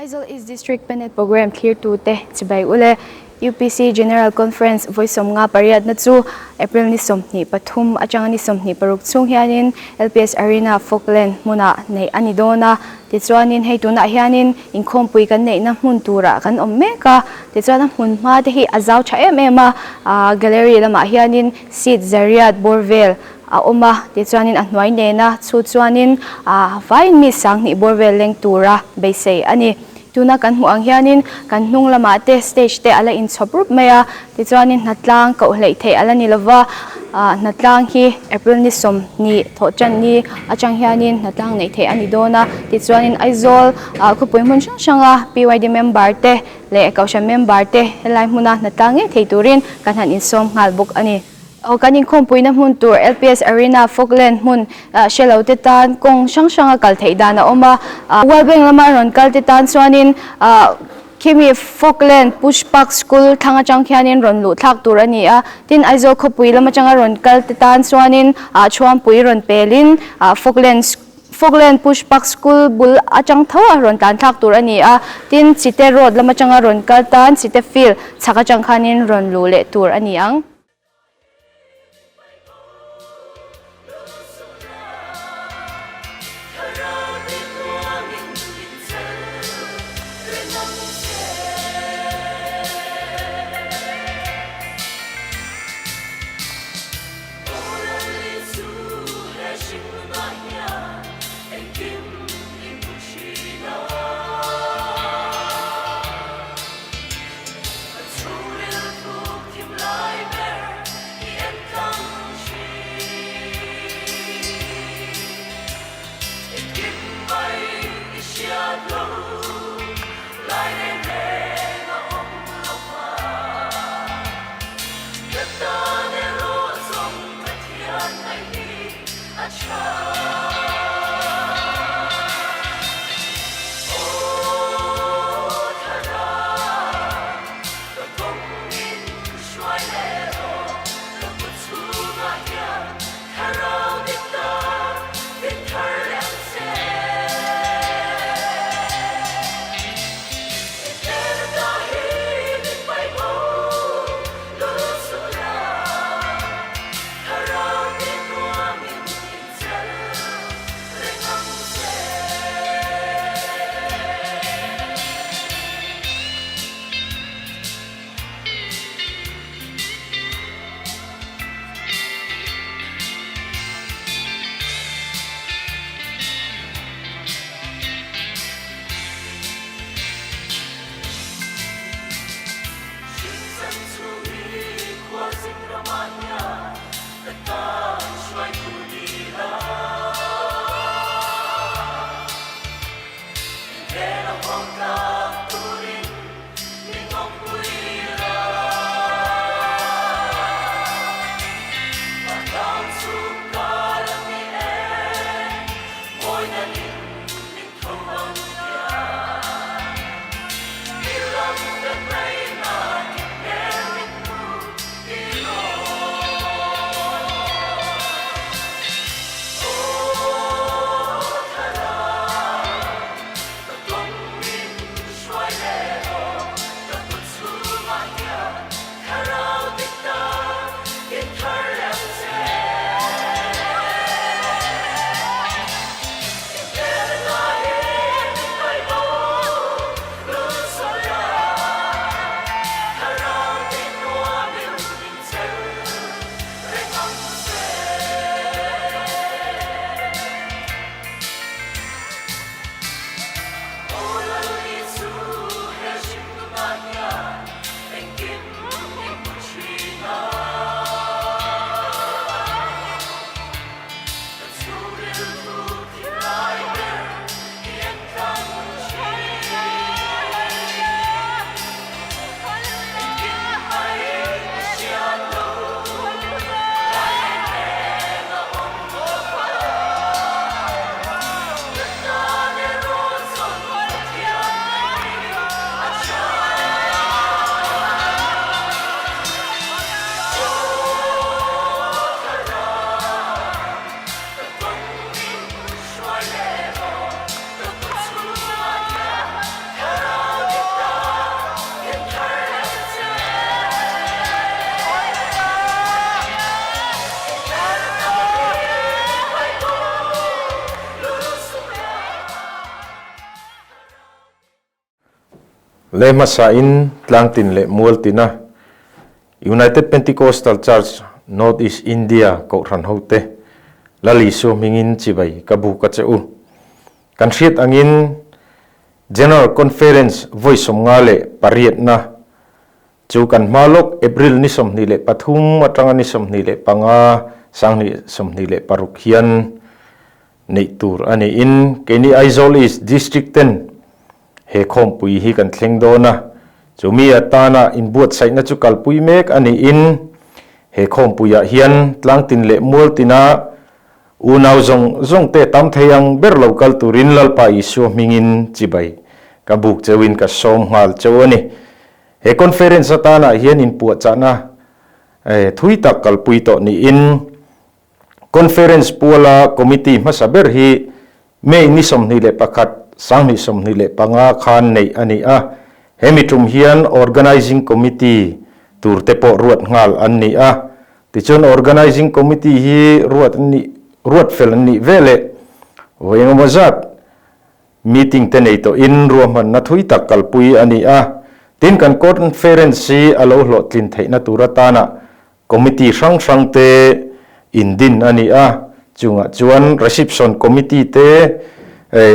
Aizawl East District Penet Programme thlirtute chibai ule. UPC General Conference vawi 58na chu April ni 23 atanga ni 26 chhung hianin LPS Arena Falkland hmunah neih a ni dawn a. Tichuanin hei tunah hianin inkhawmpui kan neihna hmun turah kan awm mek a. Tichuan a hmun hma te hi a zau tha em em a, gallery lamah hianin seat zariat bawr vel a awm a. Tichuanin a hnuai nena chu chuanin vaiin mi sanghnih bawr vel leng tura beisei a ni. Tuna kan hmuh ang hianin kan hnung lamah te stage te a la inchhawp rup mai a, tichuanin hnatlang koh hleih theih a la ni lova, hnatlang hi April ni 20 thawh tan ni atang hianin hnatlang neih theih a ni dawn a, tichuanin Aizawl khawpui hmun hrang hranga PYD member te leh Kohhran member te helai hmuna hnatlang ngei thei turin kan han insawm nghal bawk a ni. Aw kan inkhawmpuina hmun tur LPS Arena Falkland hmun hre lo te tan kawng hrang hranga kal theih dan a awm a. World Bank lama rawn kal te tan chuanin khimi Falkland Pushpak School thlang atang khianin rawn luh thlak tur a ni a. Tin Aizawl khawpui lam atanga rawn kal te tan chuanin chhuampui rawn pelin Falkland Falkland Pushpak School bul atang tho a rawn tlan thlak tur a ni a. Tin Chite Road lam atanga rawn kal tan Chite Field chhak atang khanin rawn luh leh tur a ni ang. Le hmasa in tlangtin leh mualtina United Pentecostal Church North East India Kohhran hote Lal Isua hmingin chibai ka buk a che u. Kan hriat angin General Conference vawi 58na chu kan hma lawk April ni 23 atanga ni 25 2026 hian neih tur a niin keini Aizawl East District ten he khawmpui hi kan thleng dawn a, chumi atana inbuatsaihna chu kalpui mek a niin he khawmpuiah hian tlangtin leh mualtina Unau zawng zawng te tam thei ang ber lo kal turin Lalpa Isua hmingin chibai ka buk cheuhin ka sawm nghal cheu a ni. He conference atanah hian inpuahchahna thui tak kalpui tawh niin conference puala committee hmasa ber hi May ni 21, 2025 khan neih a ni a. Hemi tum hian organizing committee tur te pawh ruat nghal an ni a. Tichuan Organizing Committee hi ruat an nih ruat fel an nih veleh vawi engemaw zat meeting te nei tawhin ruahmanna thui tak kalpui a ni a. Tin kan Conference hi a lo hlawhtlin theihna tur atana Committee hrang hrang te indin a ni a. Chungah chuan Reception Committee te,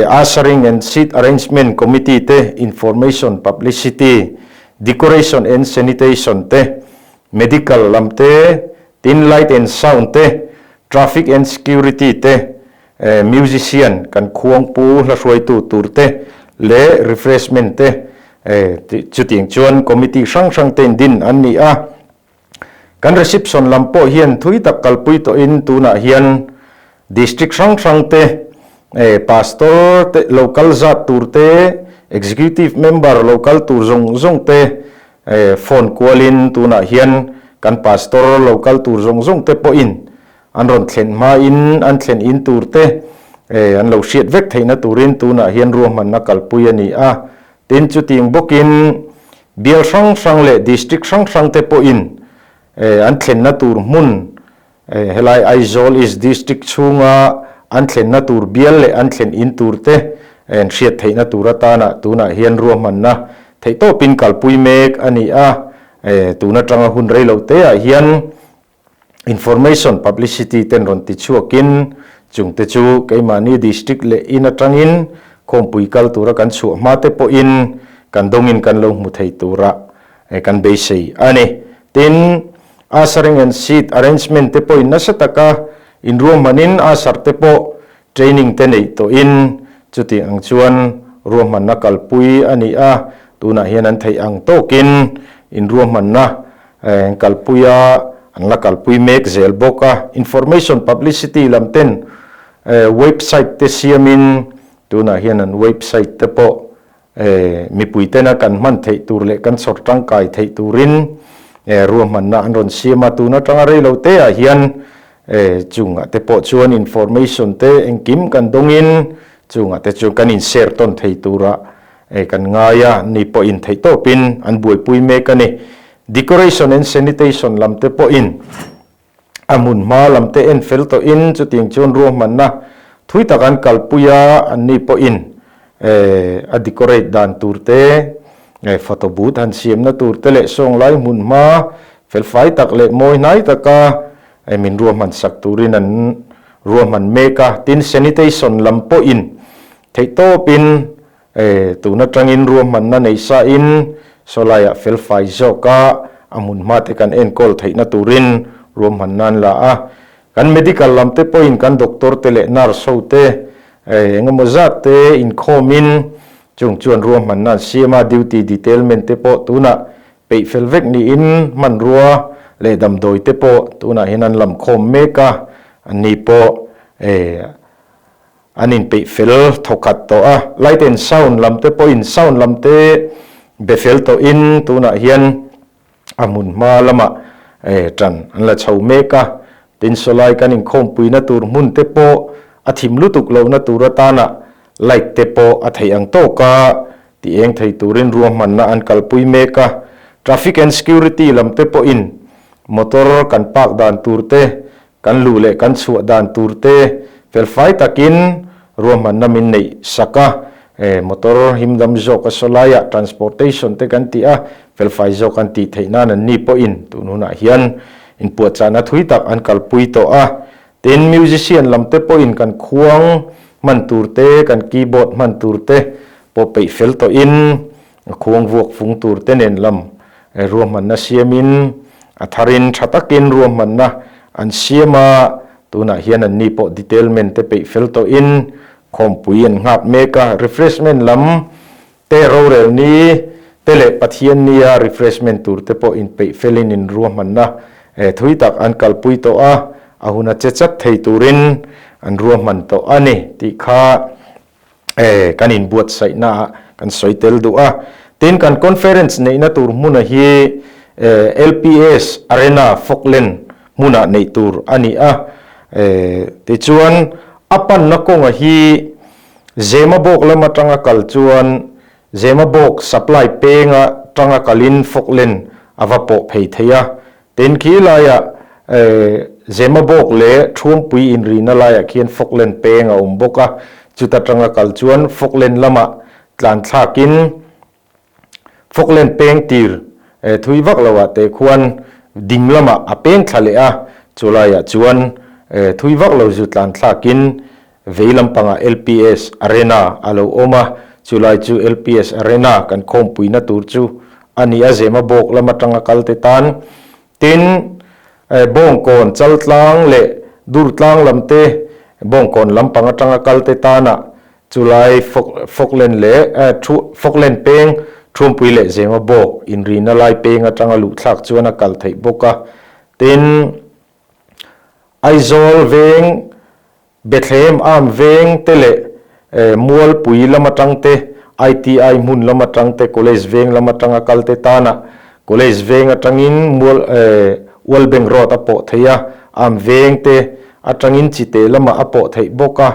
Ushering and Seat Arrangement Committee te, Information Publicity, Decoration and Sanitation te, Medical lam te, tin light and sound te, traffic and security te, musician kan khuangpu hla hruaitu tur te leh refreshment te chutiang chuan committee hrang hrang te in din an ni a. Kan reception lam pawh hian thui tak kalpui tawhin tunah hian district hrang hrang te, pastor te local zat tur te, executive member local tur zawng zawng te Phone kualin tunah hian kan pastor lo kal tur zawng zawng te pawhin an rawn thlen hmain an thlen in tur te an lo hriat vek theihna turin tunah hian ruahmanna kalpui a ni a. Tin, chutiang bawkin bial hrang hrang leh district hrang hrang te pawhin an thlenna tur hmun helai Aizawl East District chhunga an thlenna tur bial leh an thlen in tur te an hriat theihna tur atana tunah hian ruahmanna theihtawpin kalpui mek a ni a. Tun atanga hun rei lo te ah hian information publicity ten rawn ti chhuakin chungte chu keimahni district leh in atangin khawmpui kal tura kan chhuah hma te pawhin kan dawngin kan lo hmu thei tura kan beisei a ni. Tin, Ushering and seat arrangement te pawhin nasa taka inruahmanin usher te pawh training te neih tawhin chuti ang chuan ruahmanna kalpui a ni a, tunah hian an theih ang tawkin inruahmanna kalpui a, an la kalpui mek zel bawk a. Information publicity lam ten website te siamin tunah hian an website te pawh Mipui tena kan hman theih tur leh kan chhawr tangkai theih turin ruahmanna an rawn siam a, tun atanga rei lo te ah hian chungah te pawh chuan information te engkim kan dawngin chungah te chuan kan in share tawn thei tura kan ngai a, ni pawhin theih tawpin an buaipui mek a ni. Decoration and sanitation lam te pawhin A hmun hma lam te en fel tawhin chutiang chuan ruahmanna thui tak an kalpui a, anni pawhin a decorate dan tur te, photo booth han siamna tur te leh sawnglai hmun hma felfai tak leh mawi hnai taka min ruahman sak turin an ruahman mek a. Tin, sanitation lam pawhin theihtawpin Tun atangin ruahmanna nei sain sawlaiah felfai zawka a hmun hma te kan enkawl theihna turin ruahmanna an la a. Kan medical lam te pawhin kan doctor te leh nurse ho te engemaw zat te inkhawmin chung chuan ruahmanna an siam a, duty detailment te pawh tunah peih fel vek niin hmanrua leh damdawi te pawh tunah hian an lam khawm mek a, anni pawh An inpeih fel thawkhat tawh a, light and sound lam te pawhin sound lam te be fel tawhin tunah hian a hmun hma lamah ṭan an la chho mek a. Tin, sawlai kan inkhawmpuina tur hmun te pawh a thim lutuk lohna tur atana light te pawh a theih ang tawka ti eng thei turin ruahmanna an kalpui mek a. Traffic and security lam te pawhin motor kan park dan tur te Kan luh leh kan chhuah dan tur te felfai takin ruahmanna min neih sak a, Motor himdam zawk a saw laiah transportation te kan tih a, felfai zawk an tih theih nan an ni pawhin tun hunah hian inpuahchahna thui tak an kalpui tawh a. Tin, musician lam te pawhin kan khuang hman tur te, kan keyboard hman tur te pawh peih fel tawhin khuang vuak fung tur te nen lam ruahmanna siamin a tharin tha takin ruahmanna an siam a, tunah hian an ni pawh detailment te peih fel tawhin Khawmpui an nghak mek a, refreshment lam te rorel ni te leh Pathian nia refreshment tur te pawh inpeih felin in ruahmanna thui tak an kalpui tawh a, a hun a che chat thei turin an ruahman tawh a ni tih kha kan inbuatsaihna ah kan sawi tel duh a. Tin, kan conference neihna tur hmuna hi LPS Arena Falkland hmunah neih tur a ni a. Tichuan, a panna kawnga hi Zemabawk lam atanga kal chuan Zemabawk supply penga tanga kalin Falkland a va pawh phei thei a. Tin, khi laiah Zemabawk leh Thuampui inrina laiah khian Falkland peng a awm bawk a. Chuta tanga kal chuan Falkland lamah tlan thlakin Falkland peng tir thui vak lo ah te khuan ding lamah a peng thla leh a, chu laiah chuan thui vak lo zu tlan thlakin vei lampangah LPS Arena a lo awm a, chu lai chu LPS Arena kan khawmpuina tur chu a ni a, Zema bawk lam atanga kal te tan. Tin, Bawngkawn Chaltlang leh Durtlang lam te Bawngkawn lampang atanga kal te tana Chulai Falkland leh Falkland peng Thuampui leh Zema bawk inrina lai peng atanga luhthlak chuan a kal theih bawk a. Tin, Aizawl veng, Bethlehem Arm veng te leh Mualpui lam atang te, ITI hmun lam atang te, College veng lam atanga kal te tana College veng atangin Mual Ualbeng Road a pawh theih a, Arm veng te atangin Chite lamah a pawh theih bawk a.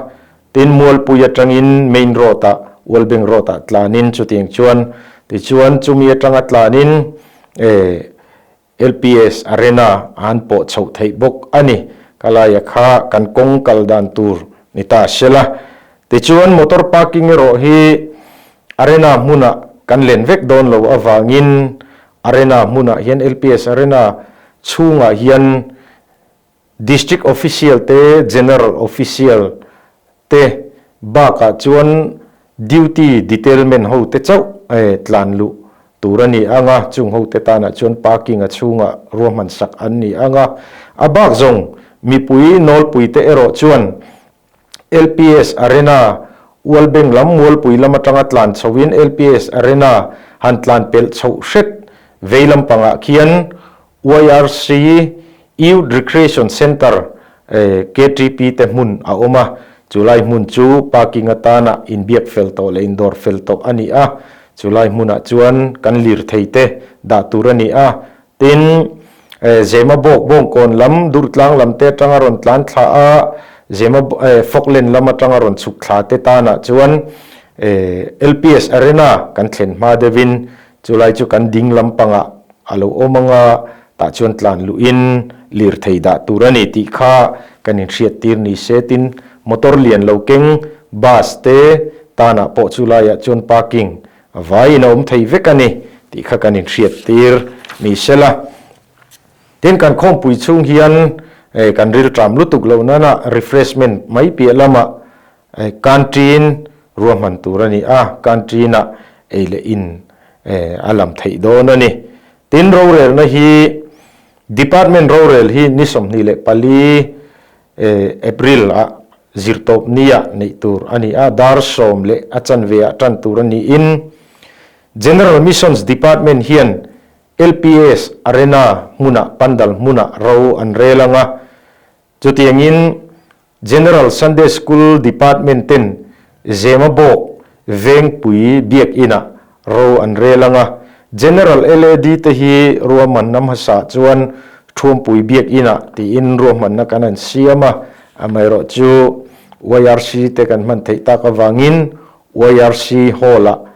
Tin, Mualpui atangin Main Road-ah, Ualbeng Road-ah tlanin chutiang chuan, tichuan chumi atanga tlanin LPS Arena an pawh chhoh theih bawk a ni. Ka laia kha kan kawng kal dan tur ni ta sela. Tichuan motor parking erawh hi Arena hmunah kan len vek dawn lo avangin Arena hmunah hian LPS Arena chhungah hian District Official te, General Official te bakah chuan Duty Detailment ho te chauh tlan luh tur a ni ang a, chung ho te tanah chuan parking a chhungah ruahman sak an ni ang a. A bak zawng mipui nawlpui te erawh chuan LPS Arena, Ualbeng lam Mualpui lam atanga tlan chhoin LPS Arena han tlan pelh chhoh hret vei lampangah khian YRC Youth Recreation Centre KTP te hmun a awm a, chulai hmun chu parking atana inbiak fel tawh leh indawr fel tawh a ni a, chulai hmunah chuan kan lirthei te dah tur a ni a. Tin, Zema bawk Bawngkawn lam Durtlang lam te atanga rawn tlan thla a, Zema Falkland lam atanga rawn chhuk thla te tanah chuan LPS Arena kan thlen hma deuhin chulai chu kan ding lampangah a lo awm anga tah chuan tlan luhin lirthei dah tur a ni tih kha kan inhriattir ni se. Tin, motor lian lo keng bus te tanah pawh chulaiah chuan parking A vaiin a awm thei vek a ni tih kha kan inhriattir ni sela. Tin, kan khawmpui chhung hian kan rilṭam lutuk loh nana refreshment mai piah lamah canteen ruahman tur a ni a, canteen-ah ei leh in a lam theih dawn a ni. Tin, rorelna hi department rorel hi ni 24 April ah zirtawp nia neih tur a ni a, dar sawm leh a chanve ah tan tur a niin General Missions Department hian LPS Arena hmunah pandal hmunah ro an rel ang a, chutiangin General Sunday School Department ten Zemabawk Vengpui Biakinah ro an rel ang a, General LAD te hi ruahmanna hmasa chuan Thuampui Biakinah tiin ruahmanna kan han siam a, amaherawh chu YRC te kan hman theih tak avangin YRC Hall-ah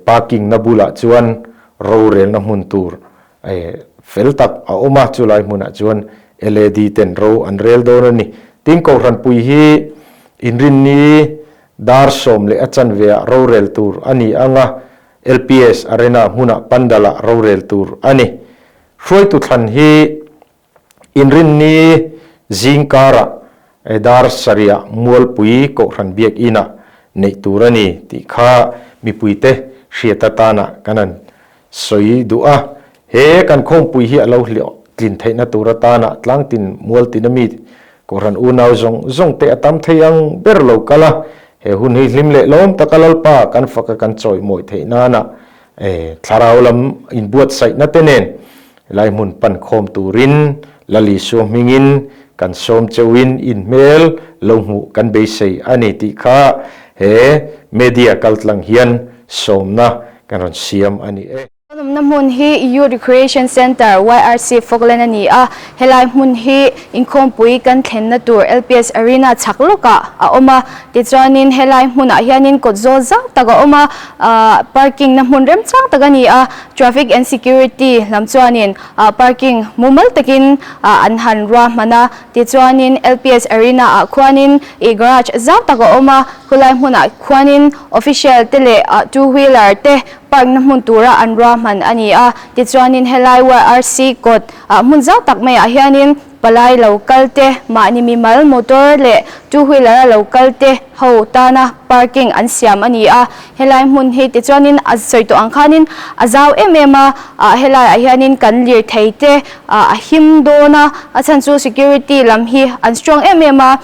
parking na bulah chuan rorelna hmun tur fel tak a awm a, chulai hmunah chuan LAD ten ro an rel dawn a ni. Tin, Kohhranpui hi inrinni. Dar sawm leh a chanve ah rorel tur a ni ang a, LPS Arena hmunah pandal ah rorel tur a ni. Hruaitu thlan hi Inrinni zingkarah dar sarih Mualpui Kohhran Biakinah neih tur a ni tih kha mipuite hriat atana kan han sawi duh a. He kan khawmpui hi a lo hlawhtlin theihna tur atana tlangtin Mualtina mi Kohhran unau zawng zawng te a tam thei ang ber lo kal a, he hun hi hlim leh lawm taka Lalpa kan faka kan chawimawi theih nana thlarau lam inbuatsaihna te nen Helai hmun pan khawm turin Lal Isua hmingin kan sawm cheuhin in hmel lo hmuh kan beisei a ni tih kha he media kaltlang hian sawmna kan rawn siam a ni e. Awmna hmun hi Youth Recreation Centre, YRC, Falkland a ni a. Helai hmun hi inkhawmpui kan thlenna tur LPS Arena chhak lawkah a awm a. Tichuanin helai hmunah hianin kawt zawl zau tak a awm a, parking na hmun remchang tak a ni a. Traffic and Security lam chuanin parking mumal takin an han ruahman a, tichuanin LPS Arena ah khuanin ih garage zau tak a awm a, khulai hmunah khuanin official te leh two wheeler te park na hmun tura an ruahman a ni a, tichuanin helai YRC kawt hmun zau tak maiah hianin Palai lo kal te, mahni mimal motor leh two wheeler a lo kal te ho tana parking an siam a ni a. Helai hmun hi tichuanin a sawi tawh ang khanin a zau em em a, helaiah hianin kan lirthei te a him dawn a, a chhan chu security lam hi an strong em em a.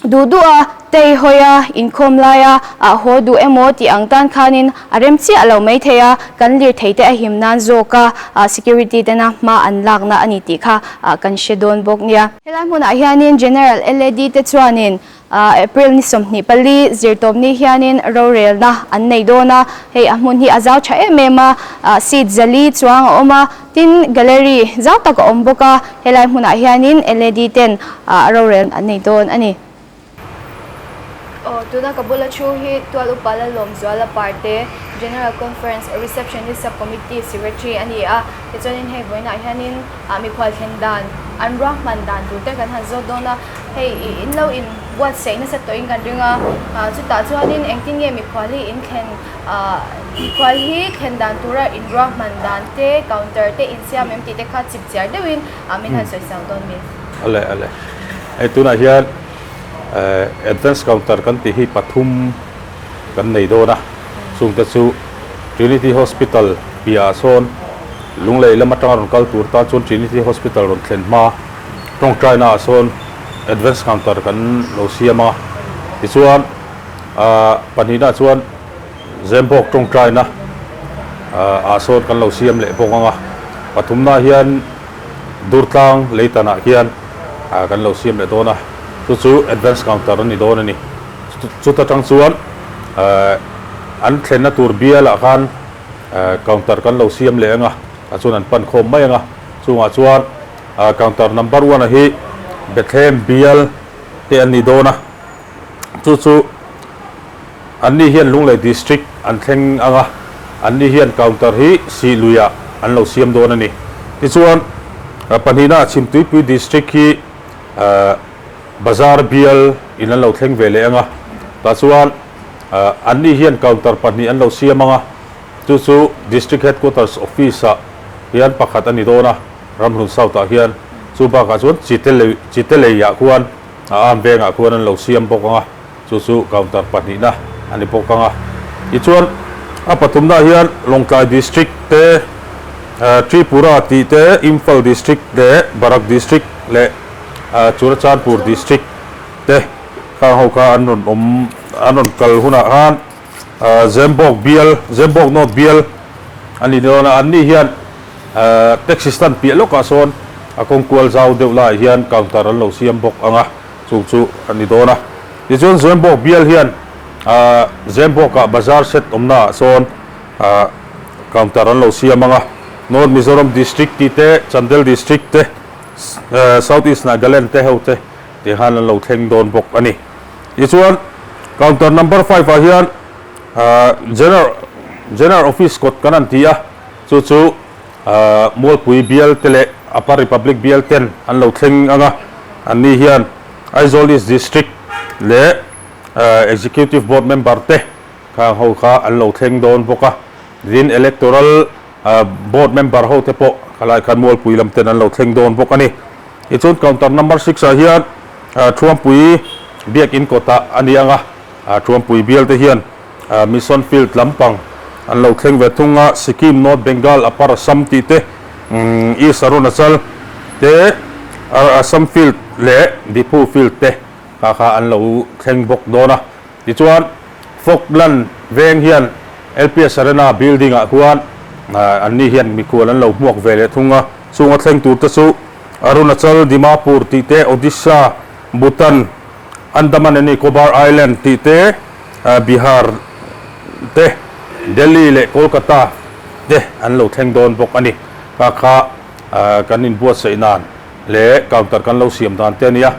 Duh duh a, tei hawi a, inkhawm lai a, ah haw duh emaw tih ang tan khanin a rem chiah lo mai thei a, kan lirthei te a him nan zawk a, security tena hma an lakna a ni tih kha kan hre dawn bawk nia. Helai hmunah hianin General LAD te chuanin April ni 24 zirtawp ni hianin rorelna an nei dawn a, hei a hmun hi a zau tha em em a, seat zali chuang a awm a, Tin, gallery zau tak a awm bawk a, helai hmunah hianin led ten rorel an nei dawn a ni. Aw, tuna ka bula thu hi Tual Upa Lalawmzuala Parte, General Conference Receptionist Sub-Committee Secretary a ni a, tichuanin hei vawiinah hianin mikhual thlen dan, an ruahman dan tur te kan han zawt dawn a, hei in lo inbuatsaih nasa tawhin kan ring a, chutah chuanin engtin nge mikhual hi in thlen Mikhual hi thlen dan tura inruahman dan te, counter te insiam em tih te kha chip chiar deuhin min han sawi sang dawn mi? Ale ale. Hei tunah hian advance counter kan tih hi pathum kan nei dawn a, chungte chu Trinity Hospital piahah sawn Lunglei lam atanga rawn kal tur tan chuan Trinity Hospital rawn thlen hma tawngtaina ah sawn advance counter kan lo siam a, tichuan Pahnihna chuan Zembawk tawngtaina ah sawn kan lo siam leh bawk ang a, pathumna hian Durtlang Leitanah hian kan lo siam leh dawn a, chu chu advance counter a ni dawn a ni. Chuta tang chuan an thlenna tur bialah khan counter kan lo siam leh ang a, tah chuan an pan khawm mai ang a, chungah chuan counter number one-a hi Bethlehem bial te an ni dawn a. Chu chu anni hian Lunglei District an thleng ang a, anni hian counter hi Sihluiah an lo siam dawn a ni. Tichuan, pahnihna Chhimtuipui District hi Bazar bial in an lo thleng ve leh ang a, tah chuan anni hian counter pahnih an lo siam ang a, chu chu District Headquarters Office-ah hian pakhat a ni dawn a, Ramhlun South-ah hian. Chu bakah chuan Chiteleiah khuan A arm vengah khuan an lo siam bawk ang a, chu chu counter pahnihna a ni bawk ang a. Tichuan, a pathumna hian Lawngtlai District te, Tripura tih te, Imphal District leh Barak District leh Churachandpur District te khang ho kha an rawn awm, an rawn kal hunah khan Zembawk bial, Zembawk North bial a ni dawn a, anni hian Taxi stand piah lawkah sawn a kawng kual zau deuh laiah hian counter an lo siam bawk ang a, chung chu a ni dawn a. Tichuan Zembawk bial hian Zembawkah bazar set awmnaah sawn counter an lo siam ang a, North Mizoram District tih te, Chandel District te, South East Nagaland te ho te ti khan an lo thleng dawn bawk a ni. Tichuan counter number five ah hian General General Office kawt kan han ti a. Chu chu Mualpui bial te leh Upper Republic bial ten an lo thleng ang a, anni hian Aizawl East District leh Executive Board member te khang ho kha an lo thleng dawn bawk a, tin Electoral Board member ho te pawh khalai khan Mualpui lam ten an lo thleng dawn bawk a ni. Tichuan counter number 6 ah hian Thuampui Biakin kawtah a ni ang a, Thuampui bial te hian Mission Field lampang an lo thleng ve thung a, Sikkim, North Bengal, Upper Assam tih te, East Arunachal te, Assam Field leh Diphu Field te kha kha an lo thleng bawk dawn a. Tichuan, Falkland veng hian LPS Arena building ah khuan anni hian mikhual an lo hmuak ve leh thung a, chunga thleng tur te chu Arunachal, Dimapur tih te, Odisha, Bhutan, Andaman and Nicobar Island tih te, Bihar te, Delhi leh Kolkata te an lo thleng dawn bawk a ni. Kha kha kan inbuatsaih nan leh counter kan lo siam dan te a nia.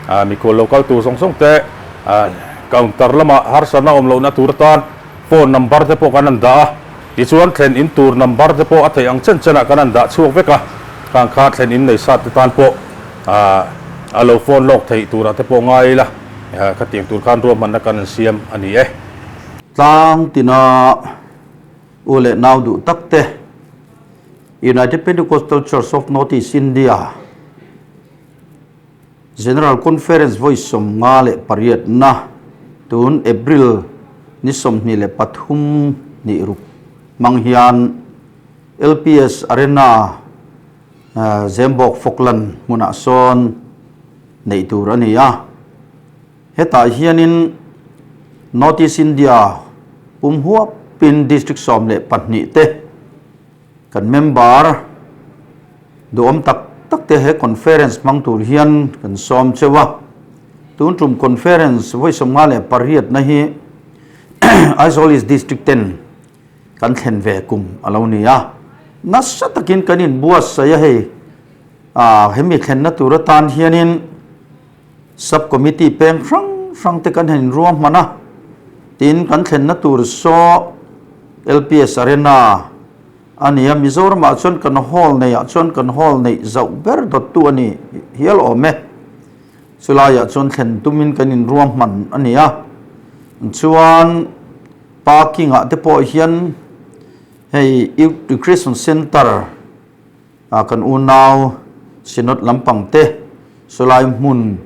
Mikhual lo kal tur zawng zawng te counter lamah harsatna awm lohna tur atan phone number te pawh kan han dah a. Tichuan thlen in tur number te pawh a theih ang chen chenah kan han dah chhuak vek a. Khang kha thlen in nei sat te tan pawh a lo phone lawk theih turah te pawh ngai ila khatiang tur khan ruahmanna kan han siam a ni e. Tlang tina u leh nau duh tak te, United Pentecostal Church of North East India General Conference vawi 58 na tun April ni 23 ni ruk hmang hian LPS Arena Zembawk Falkland hmunah sawn neih tur a ni a. Hetah hianin North East India pum huapin District 12 te kan member duhawm tak tak te he conference hmang tur hian kan sawm cheu a. Tun tum conference vawi 58 na hi Aizawl East District ten kan thlen ve kum a lo ni a. Nasa takin kan inbuatsaih a hei. Hemi thlenna tur atan hianin Sub Committee peng hrang hrang te kan han inruahman a, tin kan thlenna tur saw LPS Arena a ni a, Mizoramah chuan kan hall neihah chuan kan hall neih zauh ber dawttu a ni hial awm e. Chulaiah chuan thlen tumin kan inruahman a ni a, chuan parking ah te pawh hian hei Youth Recreation Centre a kan unau Synod lampang te sawlai hmun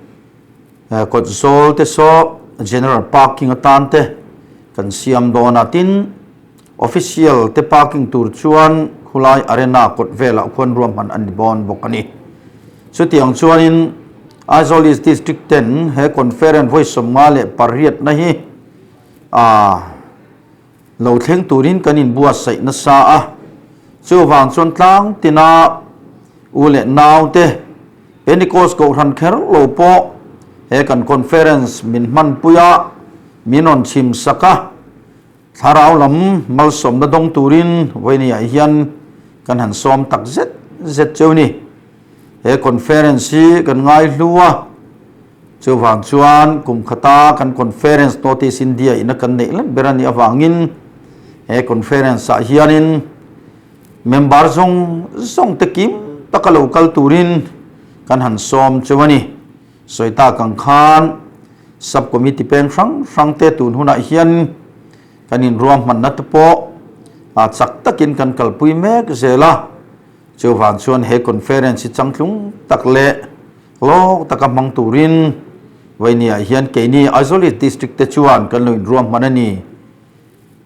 kawt zawl te saw general parking atan te kan siam dawn a, tin official te parking tur chuan khulai arena kawt velah khuan ruahman a ni bawn bawk a ni. Chutiang chuanin Aizawl East District ten he conference vawi 58 na hi a Lo thleng turin kan inbuatsaih nasa a, chuvang chuan tlang tina u leh nau te Pentecost Kohhran kher lo pawh he kan conference min hmanpui a, min rawn chhim sak a, thlarau lam malsawmna dawng turin vawinia hian kan han sawm tak zet zet cheu ni. He conference hi kan ngaihlu a. Chuvang chuan kum khata kan conference North East India ina kan neih lek ber a nih avangin he conference ah hianin member zawng zawng te kim taka lo kal turin kan han sawm cheu a ni. Sawi tak ang khan sub committee peng hrang hrang te tun hunah hian kan inruahmanna te pawh chak takin kan kalpui mek zel a. Chuvang chuan he conference hi changtlung tak leh hlawk taka hmang turin Vawinia hian keini Aizawl East District te chuan kan lo inruahman a ni.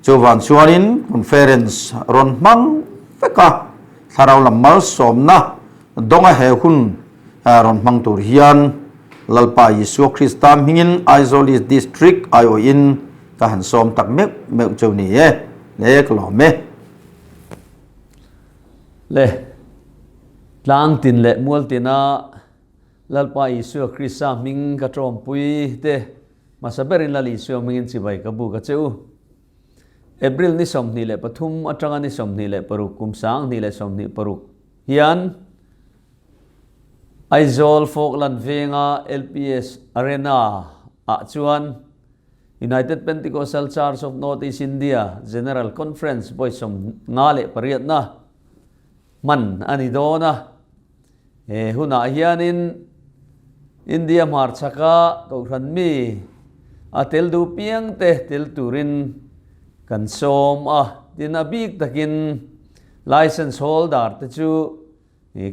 Chuvang chuanin conference rawn hmang vek a, thlarau lam malsawmna dawnga he hun rawn hmang tur hian Lalpa Isua Krista hmingin Aizawl East District aiawhin ka han sawm tak meuh meuh cheu ni e. Le ka lawm e. Le tlang tin leh mual tina Lalpa Isua Krista hming ka tawmpui te hmasa berin Lal Isua hmingin chibai ka bu ka che u. April ni 23 atanga ni 26 kum 2026 hian Aizawl Falkland venga LPS Arena ah chuan United Pentecostal Church of North East India General Conference vawi 58 na hman a ni dawn a. He hunah hianin India hmarchhaka Kohhran mi A tel duh piang te tel turin kan sawm a, tin a bik takin Licence holder te chu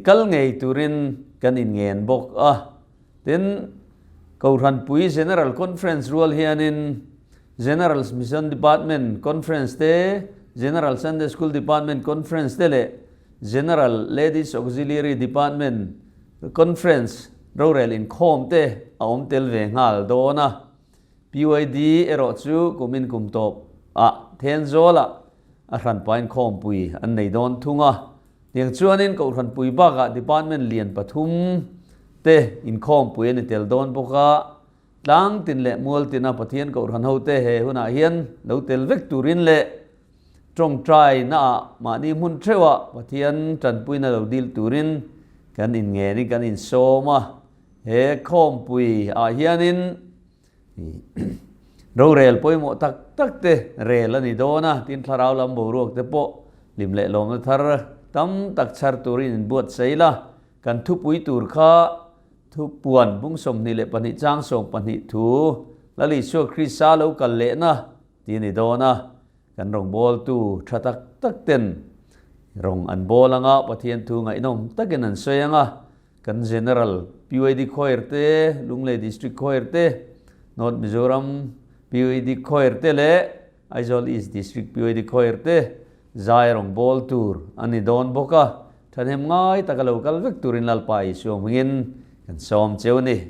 kal ngei turin kan inngen bawk a. Tin, Kohhranpui General Conference rual hianin General Mission Department Conference te, General Sunday School Department Conference te leh General Ladies Auxiliary Department Conference rorel inkhawm te a awm tel ve nghal dawn a. PYD erawh chu kumin kum tawp ah Thenzawl-ah a hranpa inkhawmpui an nei dawn thung a. Tiang chuanin Kohhranpui bakah Department lian pathum te inkhawmpui a ni tel dawn bawk a. Tlang tin leh mual tina Pathian Kohhran hote he hunah hian lo tel vek turin leh tawngtai naah mahni hmun theuhah Pathian tanpuina lo dil turin kan inngenin kan insawm a. He khawmpui ah hianin rorel pawimawh tak tak te rel a ni dawn a, tin thlarau lam boruak te pawh hlim leh lawmna thar tam tak chhar turin inbuatsaih la, kan thupui tur kha thu puan bung 22 chang 12 thu Lal Isua Krista lo kal lehna ti a ni dawn a, kan rawngbawltu tha tak tak ten rawng an bawl anga Pathian thu ngaihnawm takin an sawi anga, Kan General PYD Choir te, Lunglei District Choir te, North Mizoram PYD Choir te leh Aizawl East District PYD Choir te zai rawng bawl tur a ni dawn bawk a, thahnem ngai taka lo kal vek turin Lalpa Isua hmingin kan sawm cheu a ni.